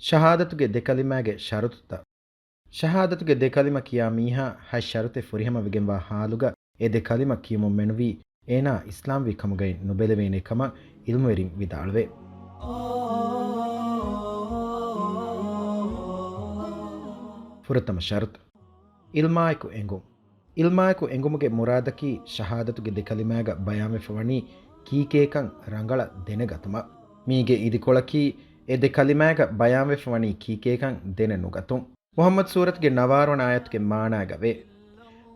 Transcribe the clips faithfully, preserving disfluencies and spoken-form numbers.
ޝަހާދަތުގެ ދެ ކަލިމާގެ ޝަރުތުތައް. ޝަހާދަތުގެ ދެ ކަލިމަ ކިޔާ މީހާ ހަތް ޝަރުތެއް ފުރިހަމަވެގެންވާ ހާލުގަ އެ ދެ ކަލިމަ ކިޔުމުން މެނުވީ އޭނާ އިސްލާމްވީ ކަމުގައި ނުބެލެވޭނެ ކަމަށް ޢިލްމުވެރިން ވިދާޅުވޭ. ފުރަތަމަ ޝަރުތު، ޢިލްމާއެކު އެނގުން. ޢިލްމާއެކު އެނގުމުގެ މުރާދަކީ ޝަހާދަތުގެ ދެ ކަލިމާގަ ބަޔާންވެފަ ވަނީ ކީކޭކަން ރަނގަޅަށް ދެނެގަތުމަށް. މީގެ އިދިކޮޅަކީ އެ ދެ ކަލިމާގަ ބަޔާންވެފަ ވަނީ ކީކޭކަން ދެނެ ނުގަތުން. މުޙައްމަދު ސޫރަތުގެ ނަވާރަ ވަނަ އާޔަތުގެ މާނާގަ ވޭ.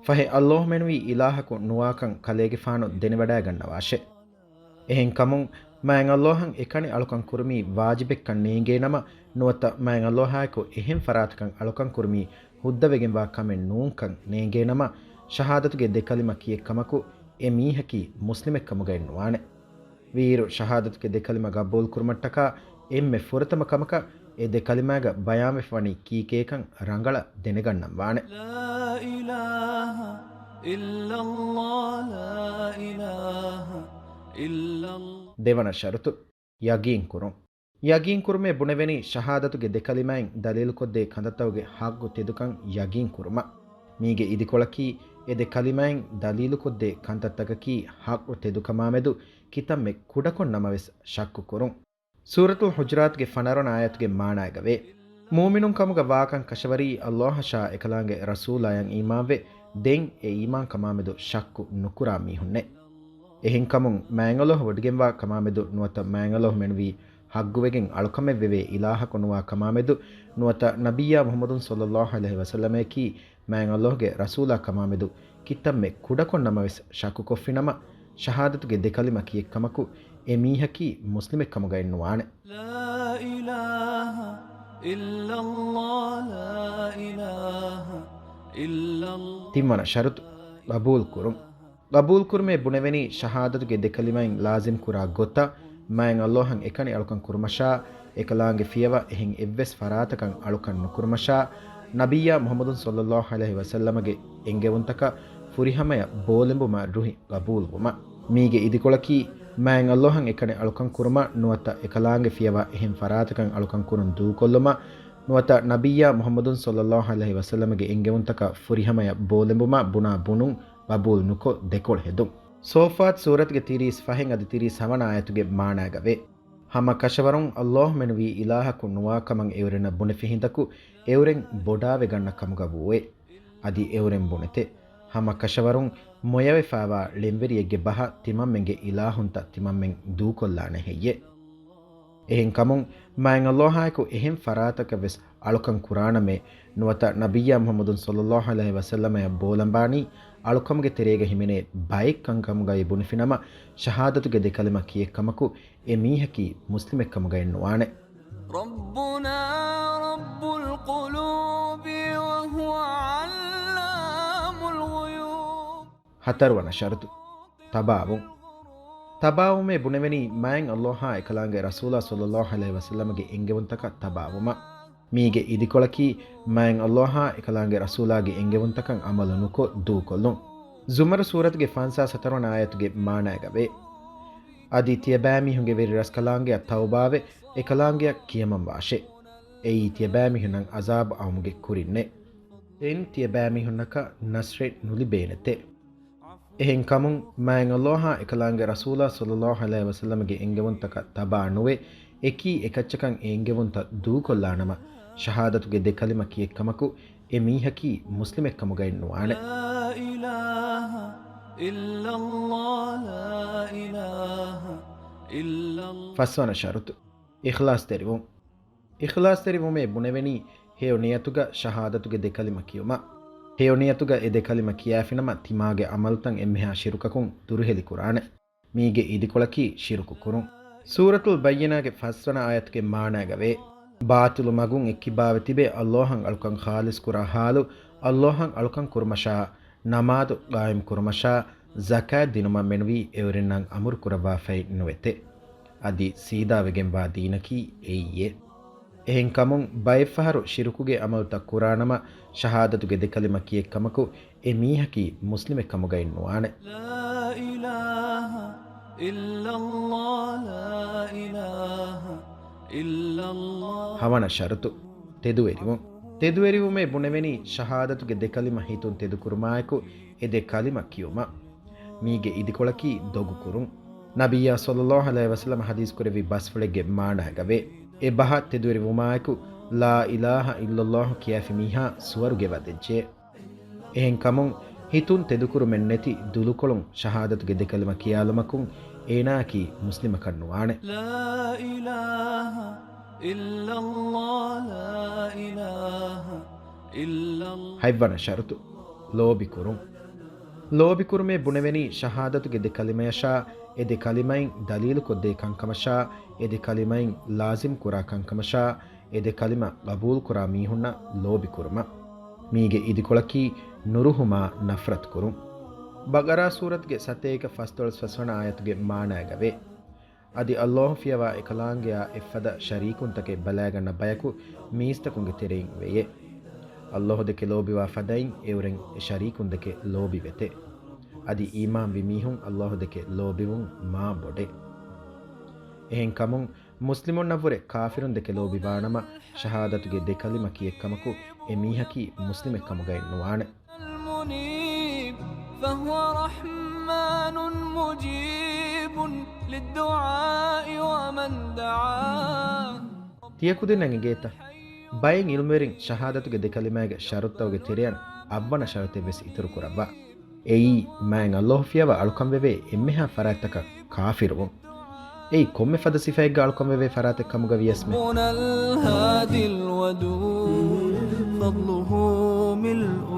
ފަހެ އައްލޯހު މެނުވީ އިލާހަކު ނުވާކަން ކަލޭގެފާނު ދެނެވަޑައިގަންނަވާށޭ. އެހެންކަމުން، މާތް އައްލޯހަށް އެކަނި އަޅުކަން ކުރުމީ ވާޖިބެއްކަން ނޭނގޭނަމަ، ނުވަތަ މާތް އައްލޯހާއެކު އެހެން ފަރާތަކަށް އަޅުކަން ކުރުމީ ހުއްދަވެގެންވާ ކަމެއް ނޫންކަން ނޭނގޭނަމަ، ޝަހާދަތުގެ ދެ ކަލިމަ ކިޔެއްކަމަކު، އެ މީހަކީ މުސްލިމެއްކަމުގައެއް ނުވާނެ. ވީއިރު ޝަހާދަތުގެ ދެ ކަލިމަ ގަބޫލުކުރުމަށްޓަކާ އެންމެ ފުރަތަމަ ކަމަކަށް އެ ދެ ކަލިމާގަ ބަޔާންވެފަ ވަނީ ކީކޭކަން ރަނގަޅަށް ދެނެގަންނަން ވާނެ. ލާ އިލާހަ އިއްލައްލާހު، ލާ އިލާހަ އިއްލައްލާހު. ދެވަނަ ޝަރުތު، ޔަގީން ކުރުން. ޔަގީން ކުރުމޭ ބުނެވެނީ ޝަހާދަތުގެ ދެ ކަލިމާއިން ދަލީލުކޮށްދޭ ކަންތައްތަކުގެ ޙައްޤު ތެދުކަން ޔަގީން ކުރުމަށް. މީގެ އިދިކޮޅަކީ އެ ދެ ކަލިމާއިން ދަލީލުކޮށްދޭ ކަންތައްތަކަކީ ޙައްޤު ތެދުކަމާމެދު ކިތަންމެ ކުޑަކޮށް ނަމަވެސް ޝައްކު ކުރުން. ސޫރަތުލް ޙުޖުރާތުގެ ފަނަރަވަނަ އާޔަތުގެ މާނާގަވޭ. މޫމިނުން ކަމުގަ ވާކަން ކަށަވަރީ އައްލާހަށާ އެކަލާނގެ ރަސޫލާޔަށް އީމާންވެ، ދެން އެ އީމާން ކަމާމެދު ޝައްކު ނުކުރާ މީހުންނޭ. އެހެންކަމުން މާތް އައްލާހު ވޮޑިގެންވާ ކަމާމެދު ނުވަތަ މާތް އައްލާހު މެނުވީ ޙައްޤުވެގެން އަޅުކަމެއްވެވޭ އިލާހަކު ނުވާ ކަމާމެދު ނުވަތަ ނަބިއްޔާ މުޙައްމަދު ޞައްލައްލާހު ޢަލައިހި ވަސައްލަމައަކީ މާތް އައްލާހުގެ ރަސޫލާ ކަމާމެދު ކިތަންމެ ކުޑަކޮށް ނަމަވެސް ޝައްކުކޮށްފިނަމަ، ޝަހާދަތުގެ ދެ ކަލިމަ ކިޔެއްކަމަކު، އެ މީހަކީ މުސްލިމެއްކަމުގައެއް ނުވާނެ. ލާ އިލާހަ އިއްލައްލާހު، ލާ އިލާހަ އިއްލައްލާހު. ތިންވަނަ ޝަރުތު، ޤަބޫލު ކުރުން. ޤަބޫލު ކުރުމޭ ބުނެވެނީ ޝަހާދަތުގެ ދެ ކަލިމައިން ލާޒިމް ކުރާ ގޮތަށް، މާތް އައްލާހަށް އެކަނި އަޅުކަން ކުރުމަށާ، އެކަލާނގެ ފިޔަވަ އެހެން އެއްވެސް ފަރާތަކަށް އަޅުކަން ނުކުރުމަށާ، ނަބިއްޔާ މުޙައްމަދު ޞައްލައްލާހު ޢަލައިހި ވަސައްލަމަގެ އެންގެވުންތަކަށް ފުރިހަމަޔަށް ބޯލެނބުމަށް ރުހި ޤަބޫލުވުމަށް. މީގެ އިދިކޮޅަކީ، މާތް އައްލާހަށް އެކަނި އަޅުކަން ކުރުމަށް ނުވަތަ އެކަލާނގެ ފިޔަވަ އެހެން ފަރާތަކަށް އަޅުކަން ކުރުން ދޫކޮށްލުމަށް، ނުވަތަ ނަބިއްޔާ މުޙައްމަދު ޞައްލައްލާހު ޢަލައިހި ވަސައްލަމަގެ އެންގެވުންތަކަށް ފުރިހަމަޔަށް ބޯލެނބުމަށް ބުނާ ބުނުން ޤަބޫލު ނުކޮށް ދެކޮޅު ހެދުން. ޞާއްފާތު ސޫރަތުގެ ތިރީސް ފަހެއް އަދި ތިރީސް ހަވަނަ އާޔަތުގެ މާނާގަ ވޭ. ހަމަ ކަށަވަރުން އައްލާހު މެނުވީ އިލާހަކު ނުވާ ކަމަށް އެއުރެންނަށް ބުނެފި ހިނދަކު، އެއުރެން ބޮޑާވެގަންނަ ކަމުގަ ވޫއޭ. އަދި އެއުރެން ބުނެތެ، ހަމަ ކަށަވަރުން މޮޔަވެފައިވާ ޅެންވެރިއެއްގެ ބަހަށް ތިމަންމެންގެ އިލާހުންތައް ތިމަންމެން ދޫކޮށްލާނެ ހެއްޔޭ؟ އެހެންކަމުން، މާތް އައްލާހާއެކު އެހެން ފަރާތަކަށް ވެސް އަޅުކަން ކުރާނަމޭ، ނުވަތަ ނަބިއްޔާ މުޙައްމަދު ޞައްލައްލާހު ޢަލައިހި ވަސައްލަމައަށް ބޯލަނބާނީ އަޅުކަމުގެ ތެރޭގަ ހިމެނޭ ބައެއްކަންކަމުގައި ބުނެފިނަމަ، ޝަހާދަތުގެ ދެ ކަލިމަ ކިޔެއްކަމަކު، އެ މީހަކީ މުސްލިމެއްކަމުގައެއް ނުވާނެ. ربنا رب القلوب وهو علام الغيوب. ހަތަރުވަނަ ޝަރުތު، ތަބާވުން. ތަބާވުމޭ ބުނެވެނީ މާތް އައްލާހާ އެކަލާނގެ ރަސޫލާ ޞައްލައްލާހު ޢަލައިހި ވަސައްލަމަގެ އެންގެވުންތަކަށް ތަބާވުމަށް. މީގެ އިދިކޮޅަކީ، މާތް އައްލާހާ އެކަލާނގެ ރަސޫލާގެ އެންގެވުންތަކަށް ޢަމަލު ނުކޮށް ދޫކޮށްލުން. ޒުމަރު ސޫރަތުގެ ފަންސާސް ހަތަރުވަނަ އާޔަތުގެ މާނާގަ ވޭ. އަދި ތިޔަބައިމީހުންގެ ވެރިރަސްކަލާނގެއަށް ތައުބާވެ، އެކަލާނގެއަށް ކިޔަމަންވާށޭ. އެއީ ތިޔަބައިމީހުންނަށް ޢަޒާބު އައުމުގެ ކުރިންނޭ. ދެން ތިޔަބައިމީހުންނަކަށް ނަޞްރެއް ނުލިބޭނެތެ. އެހެންކަމުން، މާތް އައްލާހާ އެކަލާނގެ ރަސޫލާ ޞައްލައްލާހު ޢަލައިހި ވަސައްލަމަގެ އެންގެވުންތަކަށް ތަބާ ނުވެ، އެކީ އެކައްޗަކަށް އެ އެންގެވުންތައް ދޫކޮށްލާނަމަ، ޝަހާދަތުގެ ދެ ކަލިމަ ކިޔެއްކަމަކު، އެ މީހަކީ މުސްލިމެއްކަމުގައެއް ނުވާނެ. ލާ އިލާހަ އިއްލައްލާހު، ލާ އިލާހަ އިއްލައްލާހު. ފަސްވަނަ ޝަރުތު، އިޚްލާޞްތެރިވުން. އިޚްލާޞްތެރިވުމޭ ބުނެވެނީ، ހެޔޮ ނިޔަތުގަ ޝަހާދަތުގެ ދެ ކަލިމަ ކިޔުމަށް. ހެޔޮ ނިޔަތުގަ އެ ދެ ކަލިމަ ކިޔާފިނަމަ، ތިމާގެ ޢަމަލުތައް އެންމެހާ ޝިރުކަކުން ދުރުހެލިކުރާނެ. މީގެ އިދިކޮޅަކީ ޝިރުކު ކުރުން. ސޫރަތުލް ބައްޔިނާގެ ފަސްވަނަ އާޔަތުގެ މާނާގަ ވޭ. ބާޠިލު މަގުން އެއްކިބާވެ ތިބެ، އައްލާހަށް އަޅުކަން ޚާލިޞް ކުރާ ޙާލު، އައްލާހަށް އަޅުކަން ކުރުމަށާ، ނަމާދު ޤާއިމް ކުރުމަށާ، ޒަކާތް ދިނުމަށް މެނުވީ އެއުރެންނަށް އަމުރު ކުރައްވާފައި ނުވެތެ. އަދި ސީދާވެގެންވާ ދީނަކީ އެއީއޭ. އެހެންކަމުން، ބައެއްފަހަރު ޝިރުކުގެ ޢަމަލުތައް ކުރާނަމަ، ޝަހާދަތުގެ ދެ ކަލިމަ ކިޔެއްކަމަކު، އެ މީހަކީ މުސްލިމެއްކަމުގައެއް ނުވާނެ. ލާ އިލާހަ އިއްލައްލާހު، ލާ އިލާހަ ހަވަނަ ޝަރުތު، ތެދުވެރިވުން. ތެދުވެރިވުމޭ ބުނެވެނީ ޝަހާދަތުގެ ދެ ކަލިމަ ހިތުން ތެދުކުރުމާއެކު އެ ދެ ކަލިމަ ކިޔުމަށް. މީގެ އިދިކޮޅަކީ ދޮގުކުރުން. ނަބިއްޔާ ޞައްލައްލާހު ޢަލައިހި ވަސައްލަމަ ޙަދީޘް ކުރެއްވި ބަސްފުޅެއްގެ މާނައިގަވޭ، އެ ބަހަށް ތެދުވެރިވުމާއެކު، ލާ އިލާހަ އިއްލައްލާހު ކިޔާފި މީހާ ސުވަރުގެ ވަދެއްޖެ. އެހެންކަމުން، ހިތުން ތެދުކުރުމެއްނެތި ދުލުކޮޅުން ޝަހާދަތުގެ ދެ ކަލިމަ ކިޔާލުމަކުން އޭނާއަކީ މުސްލިމަކަށް ނުވާނެ. ލާ އިލާހަ އިއްލައްލާހު، ލާ އިލާހަ އިއްލައްލާހު. ހަތްވަނަ ޝަރުތު، ލޯބިކުރުން. ލޯބިކުރުމޭ ބުނެވެނީ ޝަހާދަތުގެ ދެ ކަލިމަޔަށާ، އެ ދެ ކަލިމައިން ދަލީލުކޮށްދޭ ކަންކަމަށާ، އެ ދެ ކަލިމައިން ލާޒިމް ކުރާ ކަންކަމަށާ، އެ ދެ ކަލިމަ ގަބޫލުކުރާ މީހުންނަށް ލޯބިކުރުމަށް. މީގެ އިދިކޮޅަކީ ނުރުހުމާ ނަފްރަތުކުރުން. ބަގަރާ ސޫރަތުގެ ސަތޭކަ ފަސްދޮޅަސް ފަސްވަނަ އާޔަތުގެ މާނައިގަވޭ، އަދި އައްލާހު ފިޔަވާ އެކަލާނގެއާ އެއްފަދަ ޝަރީކުންތަކެއް ބަލައިގަންނަ ބަޔަކު މީސްތަކުންގެ ތެރެއިން ވެޔޭ. އައްލާހު ދެކެ ލޯބިވާ ފަދައިން އެއުރެން އެ ޝަރީކުން ދެކެ ލޯބިވެތެ. އަދި އީމާންވި މީހުން އައްލާހު ދެކެ ލޯބިވުން މާ ބޮޑޭ. އެހެންކަމުން، މުސްލިމުންނަށްވުރެ ކާފިރުން ދެކެ ލޯބިވާނަމަ، ޝަހާދަތުގެ ދެ ކަލިމަ ކިޔެއްކަމަކު، އެ މީހަކީ މުސްލިމެއް ކަމުގައި ނުވާނެ. المنيب، فهو رحمن مجيب للدعاء ومن دعاه. ތިޔަކުދިންނަށް އެނގޭތަ؟ ބައެއް އިލްމުވެރިން ޝަހާދަތުގެ ދެ ކަލިމާގެ ޝަރުތުތަކުގެ ތެރެއަށް އަށްވަނަ ޝަރުތެއްވެސް އިތުރުކުރައްވާ. އެއީ، މާތް އައްލާހު ފިޔަވާ އަޅުކަންވެވޭ އެންމެހާ ފަރާތްތަކަށް ކާފިރުވުން. އެއީ، ކޮންމެ ފަދަ ސިފައެއްގަ އަޅުކަންވެވޭ ފަރާތެއް ކަމުގަ ވިޔަސްމެ. ربنا الهادي الودود، فضله ملء